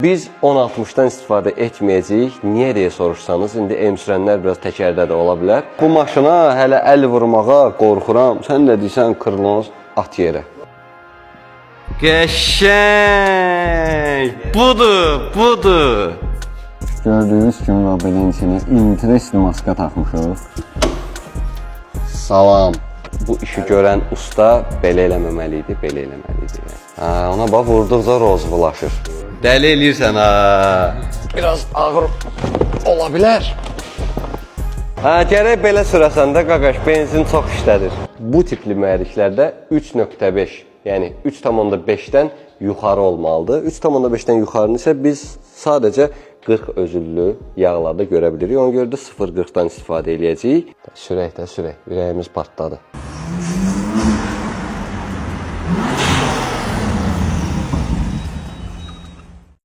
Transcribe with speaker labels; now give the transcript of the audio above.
Speaker 1: Biz 10.60-dan istifadə etməyəcəyik. Niyə deyə soruşsanız, indi M sürənlər biraz təkərdə də ola bilər. Bu maşına hələ əl vurmağa qorxuram. Sən də deyirsən kırlon at yerə. Qəşəng! Budur, budur. Gördüyünüz kimi bax belə içinə interest maska taxmışıq. Salam. Bu işi görən usta belə eləməməli idi, belə eləməli idi. Yəni. Hə, ona bax vurduqca rozvulaşır. Dəli eləyirsən ha. Biraz ağır ola bilər. Hə, gərək belə sürəsən də qaqaş, benzin çox işlədir. Bu tipli mühərriklərdə 3.5, yəni 3.5-dən yuxarı olmalıdır. 3.5-dən yuxarını isə biz sadəcə 40 özüllü yağlarda görə bilirik. Ona görə də 0.40-dan istifadə eləyəcəyik. Sürək də sürək. Ürəyimiz partladı.